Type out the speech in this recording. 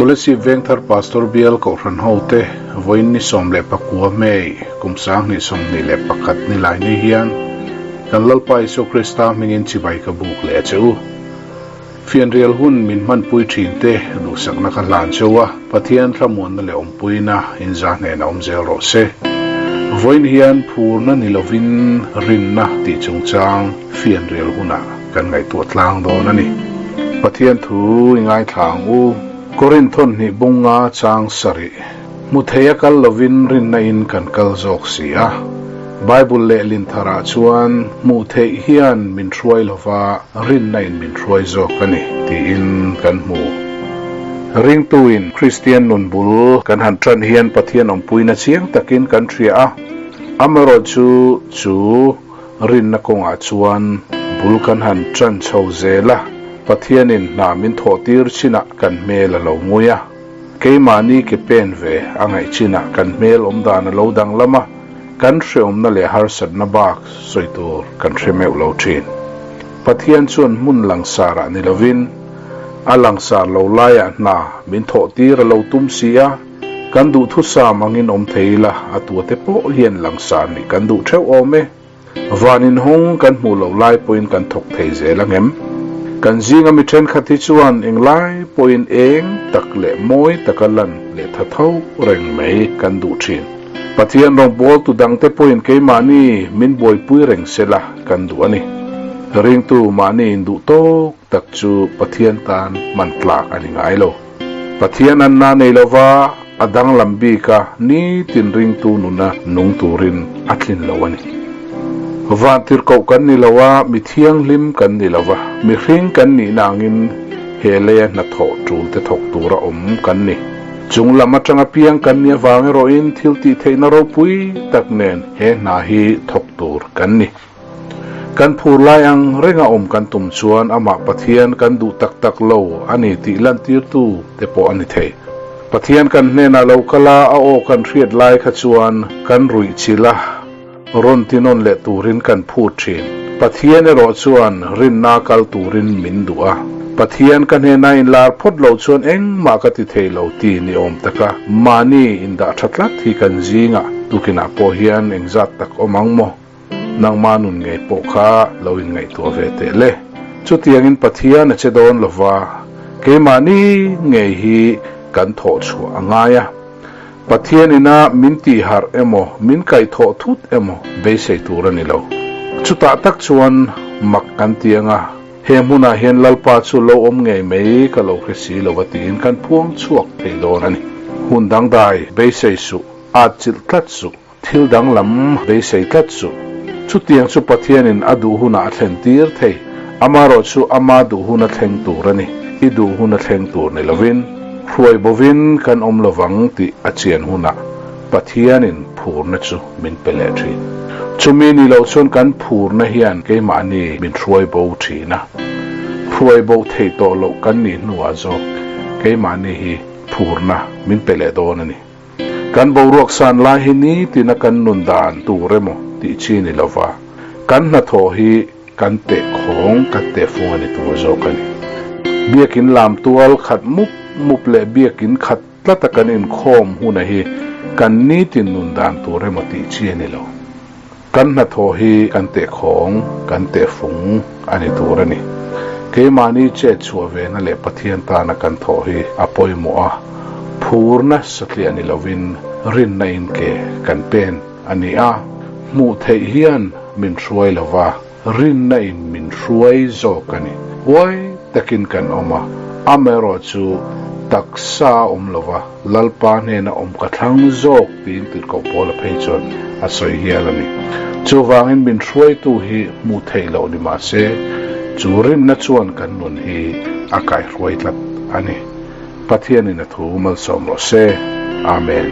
Kolasib Vengthar Pastor Bial Kohhran hote vawiin ni 19 May kum 2021 ni lai ni hian kan Lalpa Isua Krista hmingin chibai ka buk leh a che u. Fianrial hun min hmanpui thin te duhsakna ka hlan cheu a, Pathian thlamuanna leh awmpuina inza hnenah awm zel rawh se. Vawiin hian phurna ni lovin rinna tih chungchang fianrial hunah kan ngaihtuah tlang dawn a ni. Pathian thu i ngaithla ang u. Korinthon hnih bunga chang sarih. Hmu thei a kal lovin rinna in kan kal zawk si a. Bible lehlin tharah chuan hmuh theih hian min hruai lova rinna in min hruai zawk a ni tiin kan hmu. Ringtuin Kristian nun bul kan han tan hian Pathian awmpuina chiang takin kan hria a, amaherawhchu chu rinna kawngah chuan bul kan han tan chho zel a, Pathianin hna min thawh tir chinah kan hmel a lo ngui a. Keimahni ke pen ve a ngaih chinah kan hmel awm dan a lo danglam a, kan hreawmna leh harsatna bak sawi tur kan hre meuh lo thin. Pathian chuan hmun langsarah ni lovin, a langsar lo laiah hna min thawh tir a lo tum si a, kan duhthusam angin awm thei ila a tuate pawh hian langsar nih kan duh theuh awm e. Van inhawng kan hmuh loh lai pawhin kan thawk thei zel ang em? Kan zinga mi thenkhat hi chuan englai pawhin eng tak leh mawi taka lan leh tha tho reng mai kan duh thin. Pathian rawngbawltu dangte pawhin keimahni min buaipui reng sela kan duh a ni. Ringtu mahni induh tawk tak chu Pathian tan hman tlak a ni ngai lo. Pathian anna nei lova a danglam bik a nitin ringtu nuna nung turin a tlin lo a ni. Vantirhkoh kan ni lo a, mi thianghlim kan ni lo va, mihring kan nihna angin he leia hnathawh tul te thawk tura awm kan ni. Chung lam atanga piang kan nih avang erawhin thil tih theihna ropui tak nen he hna hi thawk tur kan ni. Kan phur lai ang renga awm kan tum chuan amah Pathian kan duh tak tak lo a ni tih lantirtu te pawh a ni thei. Pathian kan hnenah lo kal a, a aw kan hriat lai kha chuan kan ruih chilh a, rawn ti nawn leh turin kan phut thin. Pathian erawh chuan rinna kal turin min duh a. Pathian ka hnena inlar phawt loh chuan engmah ka ti thei lo ti ni awm taka mahni indah tha tlat hi kan zingah tukinah pawh hian engzat tak awm ang maw? Nangmah nun ngei pawh kha lo inngaihtuah ve teh le. Chutiangin Pathian a che dawn lova, keimahni ngei hi kan thawh chhuah a ngai a. Pathian ina min tihharh emaw, min kaihthawh thut emaw beisei tur a ni lo. Chutah tak chuan mak kan ti ang a, he hmunah hian Lalpa chu lo awm ngei mai ka lo hre si lo a tiin kan phuang chhuak thei dawn a ni. Hun dangdai beisei suh, at chilh tlat suh. Thil danglam beisei tlat chu chutiang chu Pathianin a duh hunah a thlen tir thei. Amaherawh chu ama duh hun a thleng tur a ni. I duh hun a thleng tur ni lovin, hruai bovin kan awm lovang tih a chian hunah Pathianin phurna chu min pe leh thin. Chumi ni loh chuan kan phurna hian keimahni min hruai bo thin a. Hruai bo theih tawh loh kan nih hnuah zawk keimahni hi phurna min pe leh dawn a ni. Kan boruak san lai hi nitina kan nun dan tur emaw tih chi ni lova, kan hnathawh hi kan teh khawng kan teh fung a ni tur zawk a ni. Biakin lam tual khat mup mup leh biakin khat tlata kan inkhawm huna hi kan nitin nun dan tur emaw tih chi a ni lo. Kan hnathawh hi kan teh khawng kan teh fung a ni tur a ni. Keimahni chet chhuah vena leh Pathian tana kan thawh hi a pawimawh a, phurna satliah ni lovin rinna in ke kan pen a ni a, hmuh theih hian min hruai lova, rinna in min hruai zawk a ni. Huai takin kan awm a, amaherawh chu taksa a awm lova, Lalpa hnena awm ka thlang zawk tiin tirhkoh Paula phei chuan a sawi hial a ni. Chuvangin min hruaitu hi hmuh theih loh ni mah se, chu rinna chuan kan nun hi a kaihruai tlat a ni. Pathianin a thu malsawm rawh se. Amen.